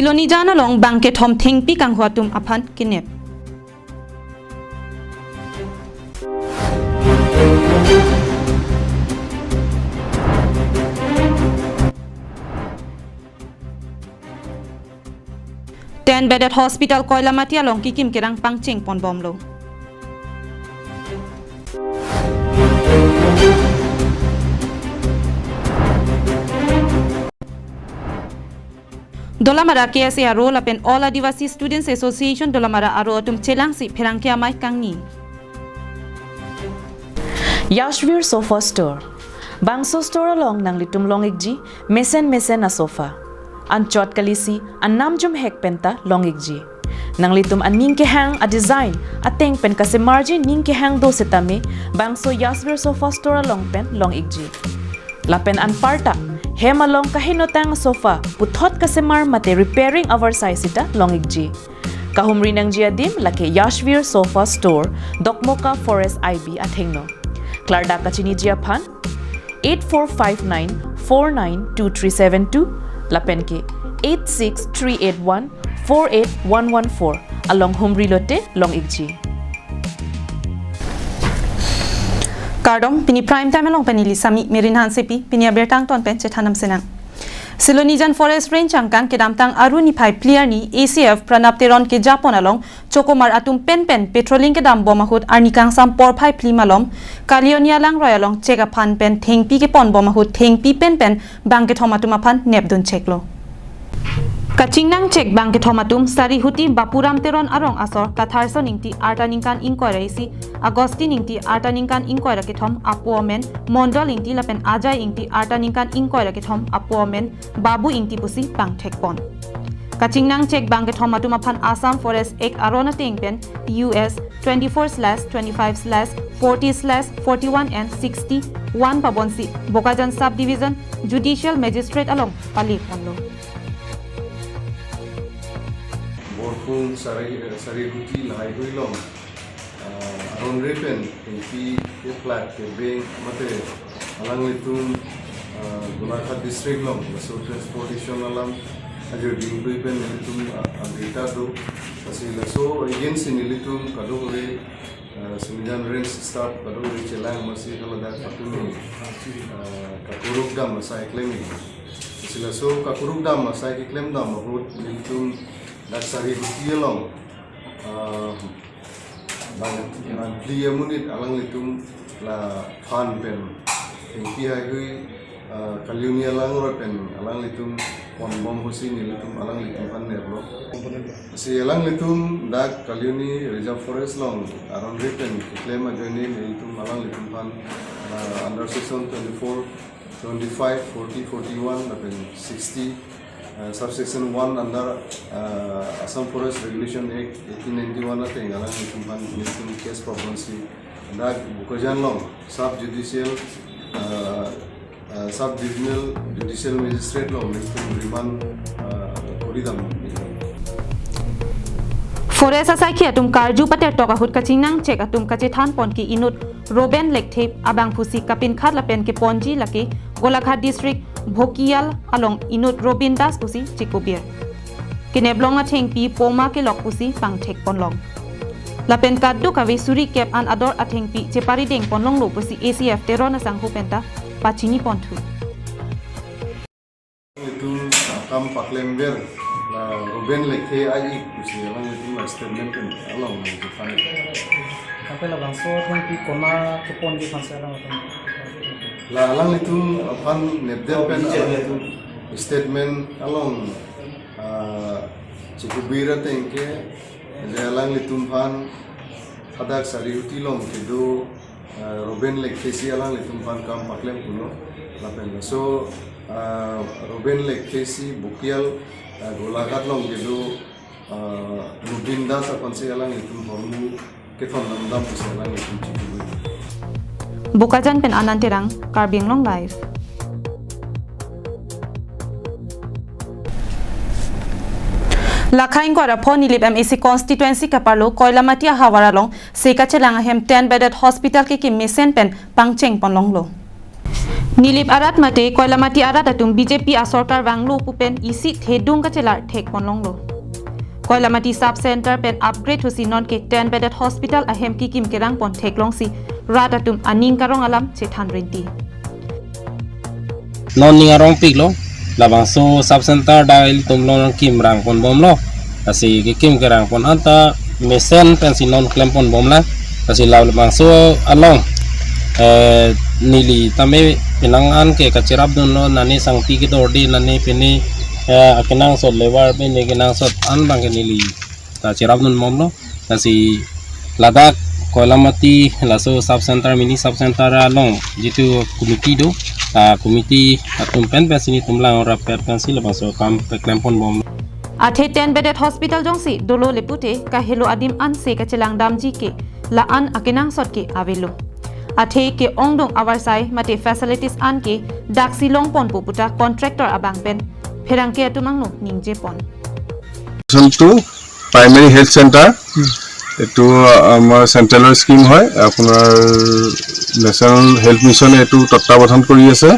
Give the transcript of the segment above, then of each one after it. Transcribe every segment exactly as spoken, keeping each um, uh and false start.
Silonijan along bang kethom thengpi kanghu atum aphan kenep. Ten bedded hospital Koilamati along kekim kerang pangcheng ponbomlo. Dolamara K S A aro lapen All Adivasi Students Association Dolamara aro atum chelangsi pherangke amei kangni. Yashvir Sofa Store. Bangso store along nanglitum long-ikji mesen mesen asofa. Anchot kalisi anam jumhek penta long-ikji. Nanglitum aning kehang, adesign ateng pen kasemarji ning kehang do setame bangso Yashvir Sofa Store along pen long-ikji. Lapen anparta hem along kahenotang sofa puthot kasemar mate repairing avar sai sita long-ikji. Kahumri nangji adim lake Yashvir Sofa Store, Dokmoka Forest I B athengno. Klardak kachiniji aphan eight four five nine four nine two three seven two lapen ke eight six three eight one four eight one one four along humri lote long-ikji. Kardom, pini Prime Time along pen neli Sami Merin Hansepi, pini abirta angton pen chethan damsinang. Silonijan Forest Range angkang kedamtang Aru niphai phli arni A C F Pranab Teron kejapon along chokomar atum penpen patrolling kedambom ahut arni kangsam porphai phli malom Kalioni alangroi along check aphan pen thengpi keponbom ahut thengpi penpen bang kethom atum aphan nepdun cheklo. Kachingnang chek bang kethom atum Sarihuti Bapuram Teron arong asor Katharson Ingti arta ningkan ingkoi ra isi, Agustin Ingti arta ningkan ingkoi ra kethom apo amen, Mondol Ingti lapen Ajay Ingti arta ningkan ingkoi ra kethom apo amen, Babu Ingti pusi pangthekpon. Kachingnang chek bang kethom atum aphan Assam Forest Act aron ateng pen U S twenty-four slash twenty-five slash forty slash forty-one and sixty-one pabonsi Bokajan Sub Division Judicial Magistrate along paleponlo. Borpung Sari, Sarihuti lahai hui long, ah, aron re pen, thengpi keplak kebeng mate alanglitum, ah, Golaghat district along, laso transportation alam ajo dingtui pen nelitum, ah, abirta do. Lasi laso against nelitum kadokave, ah, Silonijan Range staff kadokave chelang masi kaladak patumi, ah, kakuruk dam asai klem. Lasi laso kakuruk dam asai keklem dam ahut nelitum dak Sarihuti along, ah, bang, bang phli amonit alanglitum la phan pen thengpi hai hui, ah, Kalioni alangroi pen alanglitum ponbom ahutsi nelitum alanglitum aphan neplo. Lasi alanglitum dak Kalioni Reserve Forest along aron re pen keklem ajoine nelitum alanglitum aphan, ah, under section twenty-four, twenty-five, forty, forty-one lapen sixty, uh, subsection one under, uh, Assam Forest Regulation Act eighteen ninety-one ateng alanglitum aphan nelitum case pabonsi dak Bokajan along Sub Judicial, uh, uh, Sub Divisional Judicial Magistrate along nelitum remand, uh, kori dam. Forest asaikhi atum karju patertok ahut kachingnang chek atum kachethanpon ke inut Roben Lekthe abangphusi kapinkhat lapen keponji lake Golaghat District Bhokial along inut Robin Das pusi chikubir. Keneplong athengpi poma kelok pusi pangthekponlong. Lapen kadokave suri kep an ador athengpi cheparidengponlonglo pusi A C F Teron asangho penta pachiniponthu. Itum akam paklemver la Roben Lekthe ai pusi alanglitum la statement pen along nangji aphan. Kape labangso athengpi kona keponji aphansi alanglitum? La alanglitum aphan nepdet pen alanglitum statement along, ah, chikubir ateng ke, je alanglitum aphan hadak Sarihuti along kedo, ah, Roben Lekthe si alanglitum aphan kam paklem pulo. Lapen laso, ah, Roben Lekthe si Bhokial, ah, Golaghat along kedo, ah, Robin Das aphansi alanglitum hormu kethon namdam pusi alanglitum chikubir. Bokajan pen Anand Terang, Karbi Anglong Live. Lakha ingkoi ra pho Nilip M A C constituency kaparlo Koilamati ahavar along se kachelang ahem ten bedded hospital kekim mesen pen pangchengponlonglo. Nilip arat mate Koilamati arat atum B J P asorkar vanglo pu pen isi thedung kachelar thek ponlonglo. Koilamati sub center pen upgrade husi non ke ten bedded hospital ahem kekim kerang pon theklongsi rat atum aning karong alam chethan rinti. Non ning arong piklo, labangso sub center da ilitum lo non kim rang pon bomlo. Lasi kekim kerang pon anta mesen pensi non klem pon bomlang. Lasi labangso along eh, neli tame penang an ke kacherap dunlo, nane sangti kedorde, nane pene eh, akenangsot levar pene kenangsot an abang ke neli ta cherap dun bomlo. Lasi ladak Koilamati laso sub center, mini sub center along jitu committee do, ah, committee atum pen pensi nelitum lang rapet pensi labangso akam peklem pon bom. Athe ten bedded hospital jongsi dolo le pute kahelo adim anse kachelang damji ke la-an akenangsot ke avelo. Athe ke-ongdung avarsai mate facilities an ke daksi long ponpo pu ta contractor abang pen pherangke atum angno ningje pon. Mission to primary health centre, এইটো আমাৰ চেণ্ট্ৰেলৰ স্কিম হয়। আপোনাৰ national health মিছনে এইটো তত্বাৱধান কৰি আছে,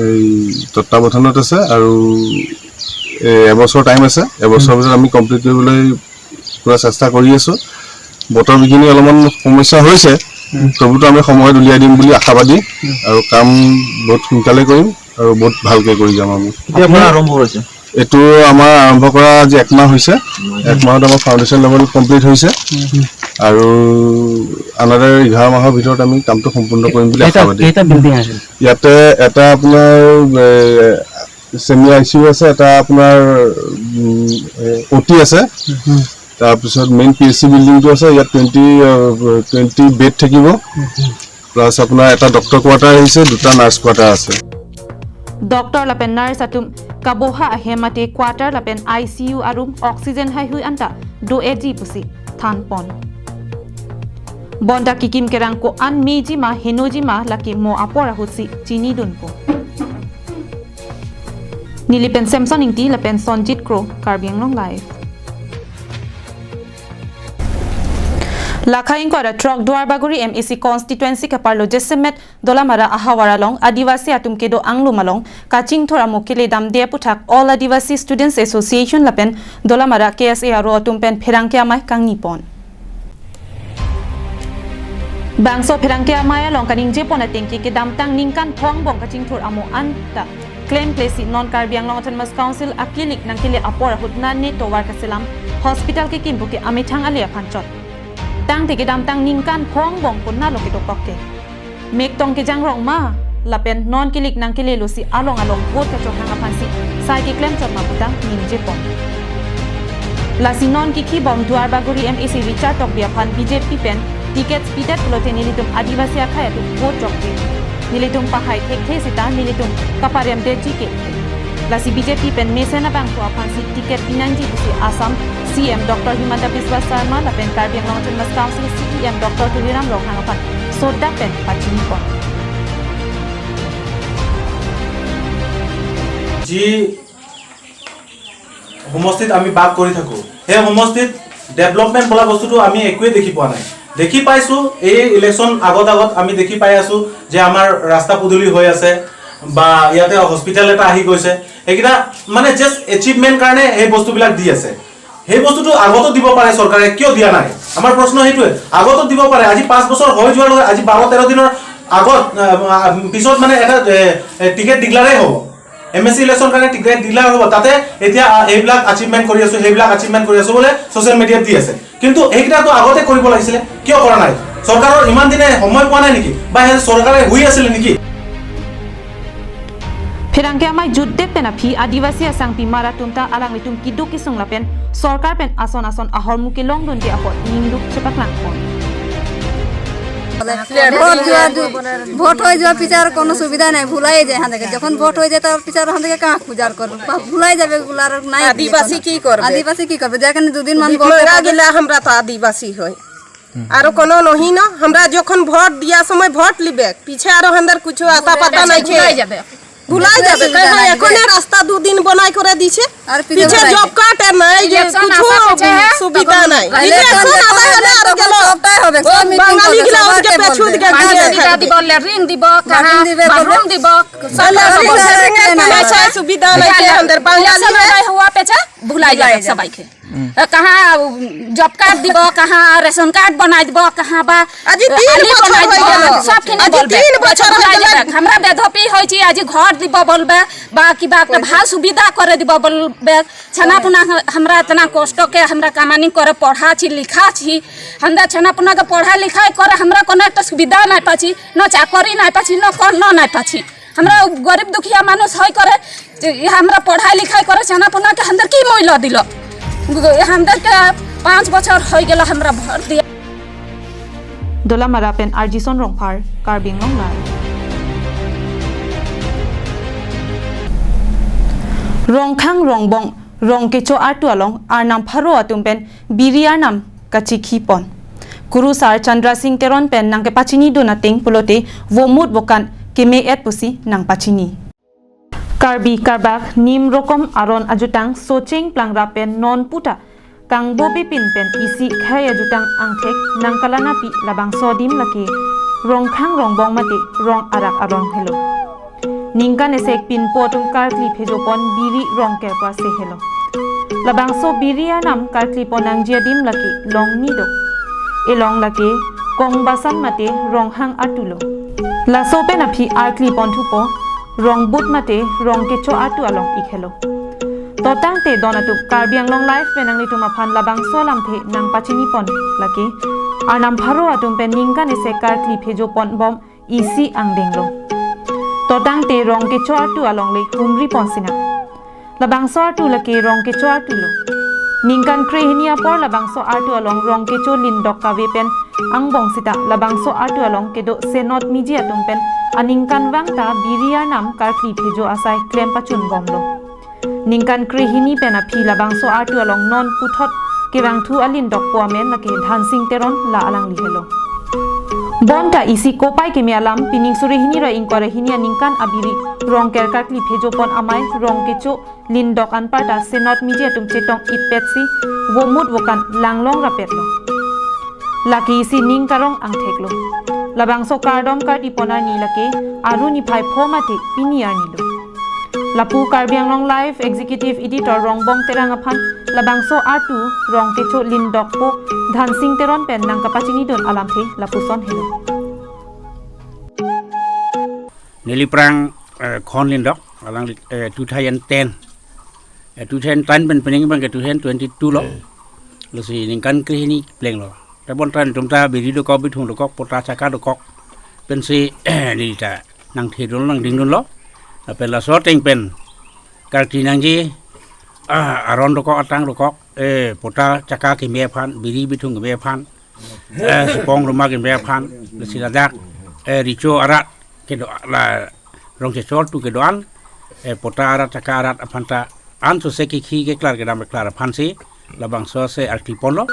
এই তত্বাৱধানত আছে। আৰু এই এবছৰ টাইম আছে, এবছৰৰ ভিতৰত আমি কমপ্লিট কৰিবলৈ পূৰা চেষ্টা কৰি আছোঁ। বতৰ বিঘিনি অলপমান সমস্যা হৈছে, তবুতো আমি সময়ত উলিয়াই দিম বুলি আশাবাদী আৰু কাম বহুত সোনকালে কৰিম আৰু বহুত ভালকৈ কৰি যাম আমি। কেতিয়াৰ পৰা আৰম্ভ হৈছে? এইটো আমাৰ আৰম্ভ কৰা আজি এক মাহ হৈছে। এক মাহত আমাৰ ফাউণ্ডেশ্যন লেভেল কমপ্লিট হৈছে আৰু আনাদাৰ এঘাৰ মাহৰ ভিতৰত আমি কামটো সম্পূৰ্ণ কৰিম বুলি কেইটা আশাবাদী। কেইটা বিল্ডিং আছে? ইয়াতে এটা আপোনাৰ ছেমি আই চি ইউ আছে, এটা আপোনাৰ অ' টি আছে, তাৰপিছত মেইন পি এইচ চি বিল্ডিংটো আছে। ইয়াত টুৱেণ্টি টুৱেণ্টি বেড থাকিব, প্লাছ আপোনাৰ এটা ডক্টৰ কোৱাৰ্টাৰ আহিছে, দুটা নাৰ্ছ কোৱাৰ্টাৰ আছে। Doctor lapen nurse atum kaboha ahem mate quarter lapen I C U arum oxygen haihui anta do-eji pusi than pon. Bonta kekim kerang ko-an meji ma henoji ma lake mo apor ahutsi chinidunpo. Neli pen Samson Ingti lapen Sonjit Kro, Karbi Anglong Live. Lakha ingkoi ra throk Duarbagori M A C constituency kaparlo jasemet Dolamara ahavar along Adivasi atum kedo anglum along kachingthur amo kele damde aputhak All Adivasi Students Association lapen Dolamara K S A aro atum pen pherangke amei kangni pon. Bangso pherangke amei along kaningje pon atengke kedamtang ningkan phongbong kachingthur amo anta klemkle si non Karbi Anglong Autonomous Council akilik nangkele apor ahut nane tovar kaselam hospital kekim puke amethang ale aphan chot. Tangte kedamtang ningkan phongbong punalo kedokok ke. Mektong kejangrong ma lapen non kilik nangkele losi along along vote kachohang aphansi sai keklem chot ma putang ningje pon. Lasi non kikhibom Duarbagori M A C Richard Tokbi aphan B J P pen ticket pidet pulote nelitum Adivasi akhai atum vote chokji. Nelitum pahai thekthe sita nelitum kaparem detji ke. Lasi B J P pen mesen abangphu aphansi ticket pinangji pusi Assam C M Doctor Himanta Biswa Sarma lapen Karbi Anglong Autonomous Council C E M Doctor Tuliram Ronghang aphan sodak pen pachini pon. যি সমষ্টিত আমি বাস কৰি থাকোঁ, সেই সমষ্টিত ডেভেলপমেণ্ট বোলা বস্তুটো আমি একোৱে দেখি পোৱা নাই। দেখি পাইছোঁ, এই ইলেকশ্যন আগত আগত আমি দেখি পাই আছোঁ যে আমাৰ ৰাস্তা পদূলি হৈ আছে বা ইয়াতে হস্পিটেল এটা আহি গৈছে। এইকেইটা মানে জাষ্ট এচিভমেণ্ট কাৰণে সেই বস্তুবিলাক দি আছে। সেই বস্তুটো আগতো দিব পাৰে চৰকাৰে, কিয় দিয়া নাই? আমাৰ প্ৰশ্ন সেইটোৱে। আগতো দিব পাৰে। আজি পাঁচ বছৰ হৈ যোৱাৰ লগে আজি বাৰ তেৰ দিনৰ আগত, আহ, আহ, পিছত মানে এটা, এ, এ, টিকেট ডিক্লেয়াৰে হ'ব। এম এ চি ইলেকশ্যন কাৰণে টিকেট ডিক্লেয়াৰ হ'ব। তাতে এতিয়া, আহ, এইবিলাক আচিভমেণ্ট কৰি আছোঁ, সেইবিলাক আচিভমেণ্ট কৰি আছোঁ বোলে ছ'চিয়েল মিডিয়াত দি আছে। কিন্তু সেইকেইটাতো আগতে কৰিব লাগিছিলে, কিয় কৰা নাই? চৰকাৰৰ ইমান দিনে সময় পোৱা নাই নেকি? বা সেই চৰকাৰে শুই আছিলে নেকি? Pherangke amei jutdet pen aphi Adivasi asangpi mar atum ta alanglitum keduk kesung lapen sorkar pen ason ason ahormu kelongdunde apot ningduk chepaklang pon. Vote যোৱা ভোট হৈ যোৱাৰ পিছত আৰু কোনো সুবিধা নাই, ভুলাই যায় হাঁহকে। যখন ভোট হৈ যায় তাৰ পিছত হাঁহকে কাক পূজাৰ কৰিব, ভুলাই যাবে বোলে আৰু নাই। আদিবাসী কি করবে? আদিবাসী কি করবে? যার কারণে দুদিন মান ভিক ভোট মাঙ্গা গেলে আমরা তো আদিবাসী হই, আরো কোনো নহি না। আমরা যখন ভোট দিয়া সময় ভোট লিবে, পিছে আরো হান্দার কিছু আতা পাতা নাই। ভুলাই যাবে। ভুলাই যাবে। কারণ এখনে রাস্তা দুদিন বনাই করে দিছে। আর পিছে পীছে জব কার্ড আর নাই, যে ইলেকশন কিছু আসা পেছে, হ্যাঁ? সুবিধা নাই। তখন ইলেকশন আসা হলে আর তখন গেল। সবটাই হবে, ও, সব মিটিং বাঙালি করবে, গুলা সবার ওদিকে কে পেছু বলবে? দিকে বাঙালি গিয়ে দিদা থাকে। দিব, লেট্রিন দিব, কাহা বাথরুম দিব, বাথরুম দিব, সব বাঙালি দিব। লেট্রিন আর নাই, সুবিধা নাই, ইলেকশন আমাদের বাঙালি ইলেকশন নাই। আদায় হওয়া পেছে, ভুলাই যাবে সবাইকে। এ, কাহা জব কার্ড দিব, কাহা রেশন কার্ড বনাই দিব, কাহা বা আজি তিন আলি বছর বনাই হয়ে দিব, গেল। সব খিনি আজি বলবে। তিন বছর পেছে ভুলাই হয়ে গেল। যাবে। আমরা বেধপি হয়েছি, আজি ঘর দিব বলবে। বা কিবা একটা ভাল সুবিধা করে দিব বলবে। ছানাপোনা হ-, আমরা এতনা কষ্টকে আমরা কামানি করে পড়াছি, লিখাছি। আমরা ছানাপোনাকে পড়া লিখাই করে আমরা কোনো একটা সুবিধা নাই পাচ্ছি, না চাকরি নাই পাচ্ছি, না কর্ম নাই পাচ্ছি। আমরা গরিব দুখিয়া মানুষ হই করে যে আমরা পড়াই লিখাই করে ছানাপোনাকে আমাদের কি মূল্য দিল? আমাদেরকে পাঁচ বছর হয়ে গেল আমরা ভোট দিয়ে। Dolamara pen Arjison Rongphar, Karbi Anglong Live. Rongkhang Rongbong, Rongkecho artu along arnam pharo atum pen biri arnam kachikhi pon. Kurusar Chandra Singh Teron pen nangkepachini dun ateng pulote vomut vokan keme-et pusi nangpachini. Karbi Karbak nim rokom aron ajutang Socheng Plangra pen non puta Kangbo Bipin pen isi khei ajutang angthek nangkalanapi labangso adim lake Rongkhang Rongbong mate Rong Arak arong helo. Ningkan esek pinpo atum karkli phejo pon biri rong kerpa se helo. Labangso biri arnam karkli pon nangji adim lake long ni do. Elong lake Kongbasan mate Ronghang artu lo. Laso pen aphi arkli pon thupo Rongbut mate Rongkecho artu along ik helo. Totangte don atum Karbi Anglong Live pen nanglitum aphan labangso alamthe nangpachini pon lake arnam pharo atum pen ningkan esek karkli phejo pon bom isi angdeng lo. Totangte Rongkecho artu along le humri pon sinang. Labangso artu lake Rongkecho artu lo. Ningkan krehini apor labangso artu along Rongkecho lindok kave pen angbong sita labangso artu along kedo senot miji atum pen aningkanvang ta biri arnam karkli phejo asai klem pachun bom lo. Ningkan krehini pen aphi labangso artu along non puthot kevangthu alindokpo amen lake Dhansing Teron la alangli helo. Bonta isi kopai keme alam pining suri hini ra ingkoi ra hini aningkan abiri rong ker karkli phejo pon amei Rongkecho lindok anparta senot miji atum chetong ipet si vomut vokan langlong rapet lo. Lake isi ning karong angthek lo. Labangso kardom kardi pon arni lake aru niphai pho mate pini arni lo. Lapu Karbi Anglong Live Executive Editor Rongbong Terang aphan labangso artu Rongkecho lindokpo Dhansing Teron pen nangkapachini dun alamthe lapuson helo. Neli prang, eh, khon lindok, alang, eh, two thousand ten. Eh, two thousand ten pen pening bang ke two thousand twenty-two lo. Lasi ningkan krehini pleng lo. Te bonta netum ta biri dokok, bithung dokok, pota chaka dokok. Pensi neli ta nangthedun nangdingdun lo. Lapen laso ateng pen karkli nangji, ah, aron dokok, atang dokok, eh, pota chaka keme aphan, biri bithung keme aphan, eh, sipong ruma keme aphan, lasi ladak, eh, richo arat kedo la Rongkecho artu kedo-an, eh, pota arat chaka arat aphan ta ansose kikhi keklar kedam keklar aphan si labangso se arti ponlo,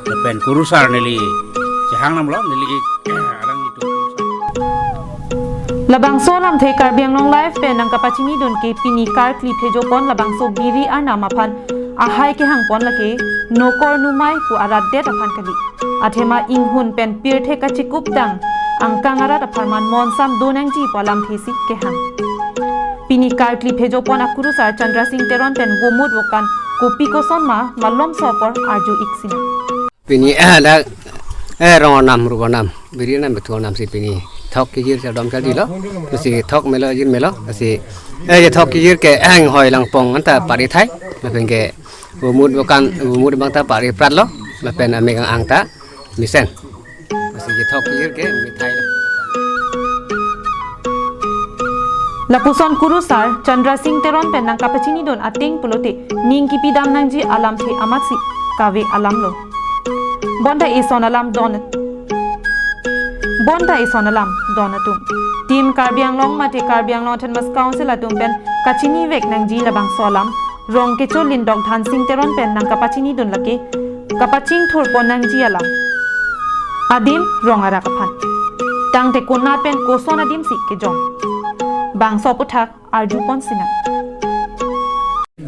lapen kurusar neli chehang namlo, neli ik, eh, alang itu. Labangso alamthe Karbi Anglong Live pen nangkapachini dun ke pini karkli phejo pon labangso biri arnam aphan ahai kehang pon lake nokor numai pu arat det aphan kali. Athema inghun pen pirthe kachikup dang angkang arat apharman monsam do nangji pu alamthe si kehang. Pini karkli phejo pon akurusar Chandra Singh Teron pen vomut vokan kopi koson ma malomso apor arju ik sinang. Pini, eh, dak, eh, rong arnam, rup arnam, biri arnam, bithung arnam si pini thok kejir chardom chardilo, si thok melo jir melo, si, eh, je thok kejir ke, eh, hoi langpong anta pari thai, lapen ke vomut vokan, vomut bang ta pari prat lo, lapen amek ang ang ta mesen. Lasi kethok kir ke mithai lo. Lapuson kurusar Chandra Singh Teron pen nangkapachini dun ateng pulote ning kipidam nangji alamthe amatsi kave alam lo. Bonta eson alam don. Bonta eson alam don atum. Team Karbi Anglong mate Karbi Anglong Autonomous Council atum pen kachini vek nangji labangso alam. Rong kecho lindok Dhansing Teron pen nangkapachini dun lake kapachingthur pon nangji alam. Adim rong arak aphan. Tangte konat pen koson adim si kejong. Bangso aputhak arju pon sinang.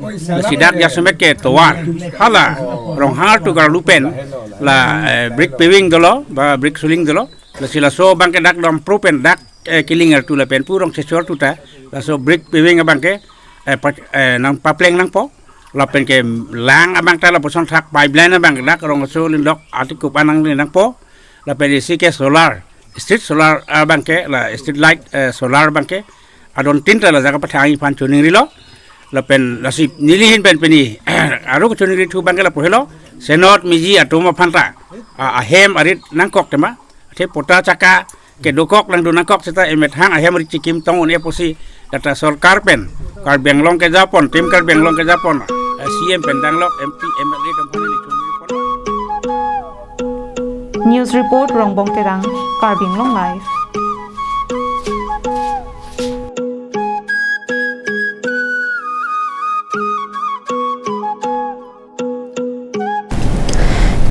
Lasi dak jasemet ke tovar, hala Ronghang to Karlu pen la, eh, brick paving dolo ba brick ceiling dolo. Lasi laso abang ke dak dam pro pen dak, eh, Killing artu lapen pu Rongchechor artu ta laso brick paving abang ke, eh, pa-, eh, nangpapleng nangpo. Lapen ke lang abang ta lapuson thak pipeline abang dak Rongso Lindok atukup anang nangpo. Lapen isi ke solar, street solar abang ke, la street light, eh, solar abang ke adon tin ta la jaga pathang iphan choningrilo. Lapen lasi neli ahin pen pini aru kachoningri thu abang ke lapu helo, senot miji atum aphan ta, a, ahem arit nangkok tema, athe pota chaka kedokok nangdun nangkok seta emethang ahem arit chikim tong un-e pusi dak ta sorkar pen, Karbi Anglong kejapon, tim Karbi Anglong kejapon, eh, C M pen danglok M P, M L A atum aphan neli choningri pon. News report, Rongbong Terang, Karbi Anglong Live.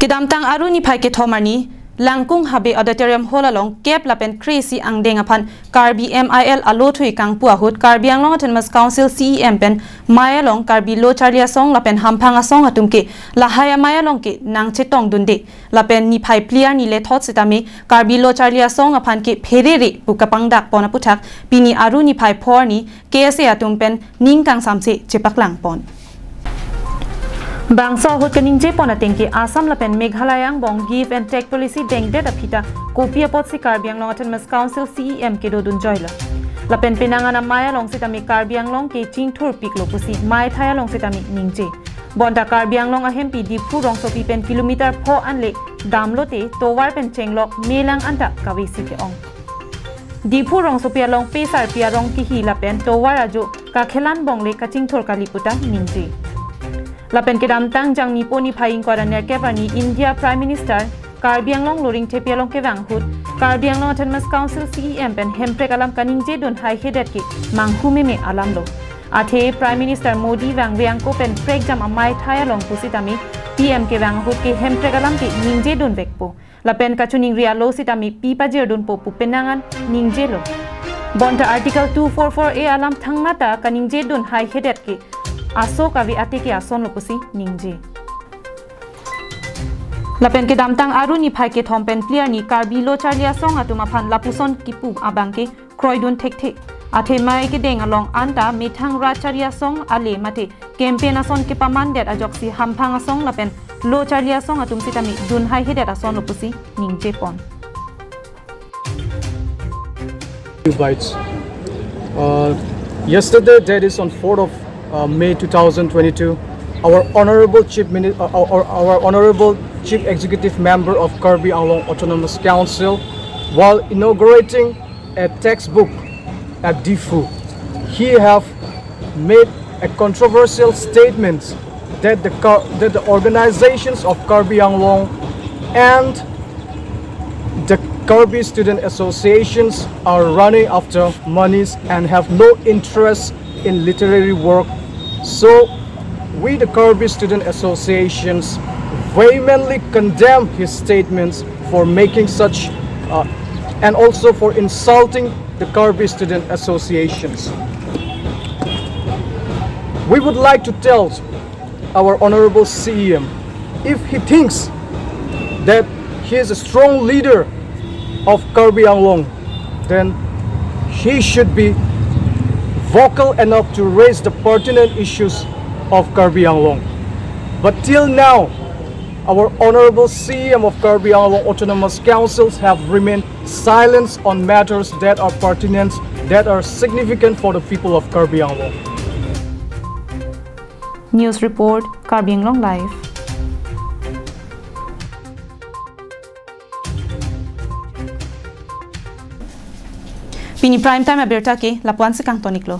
Kedamtang Aru niphai kethom arni, Langkung Habe Auditorium Hall along kep lapen kre-isi angdeng aphan Karbi M I L alothui kangpu ahut Karbi Anglong Autonomous Council C E M pen mei along Karbi Lo Charli Asong lapen Hamphang Asong atum ke lahai amei along ke nangchetongdunde. Lapen niphai phli arni lethot sitame Karbi Lo Charli Asong aphan ke pherere pu kapangdak pon aputhak pini Aru niphai pho arni K S A atum pen ning kangsamse chepaklang pon. Bangso ahut kaningje pon ateng ke Assam lapen Meghalaya angbong give and take policy dengdet aphi ta kopi apotsi Karbi Anglong Autonomous Council C E M kedodun joilo. Lapen penang an amei along sitame Karbi Anglong ke chingthurpiklo pusi meithai along sitame ningje. Bonta Karbi Anglong ahempi Diphu rongsopi pen kilometer pho anle damlote tovar pen chenglok melang anta kavesi ke-ong. Diphu rongsopi along pesarpi arong kihi lapen tovar ajo kakhelan bongle kachingthur kali puta ningje. Lapen kedamtang Jangmi pho niphai ingkoi ra nerkep arni India Prime Minister Karbi Anglong Loringthepi along kevang ahut Karbi Anglong Autonomous Council C E M pen Hemprek alam kaningje dun haihedet ke manghu meme alamlo. Athe Prime Minister Modi vangve angko pen prekjam ameithai along pusitame P M kevang ahut ke Hemprek alam ke ningje dunvekpo. Lapen kachoningri alo sitame pi pajirdunpo pu penang an ningjelo. Bonta Article two four four A alam thangnat ta kaningje dun haihedet ke aso kave ateke asonlo pusi ningje. Lapen kedamtang Aru niphai kethom pen phli arni Karbi Lo Charli Asong atum aphan lapuson kipu abang ke kroidun thekthe. Athe mei kedeng along anta methang Rat Charli Asong ale mate campaign ason kepamandet ajoksi Hamphang Asong lapen Lo Charli Asong atum sitame dun haihedet asonlo pusi ningje pon. Bites. Uh, yesterday, that is on fourth of, uh, May two thousand twenty-two, our Honorable Chief Mini-, uh, our, our Honorable Chief Executive Member of Karbi Anglong Autonomous Council, while inaugurating a textbook at Diphu, he have made a controversial statement that the Kar-, that the organizations of Karbi Anglong and the Karbi Student Associations are running after monies and have no interest in literary work. So we, the Karbi Student Associations, vehemently condemn his statements for making such, uh, and also for insulting the Karbi Student Associations. We would like to tell our Honorable C E M, if he thinks that he is a strong leader of Karbi Anglong, then he should be vocal enough to raise the pertinent issues of Karbi Anglong. But till now, our Honorable C E M of Karbi Anglong Autonomous Councils have remained silent on matters that are pertinent, that are significant for the people of Karbi Anglong. News report, Karbi Anglong Live. Pini prime time abirta ke lapu-ansi kangtoniklo.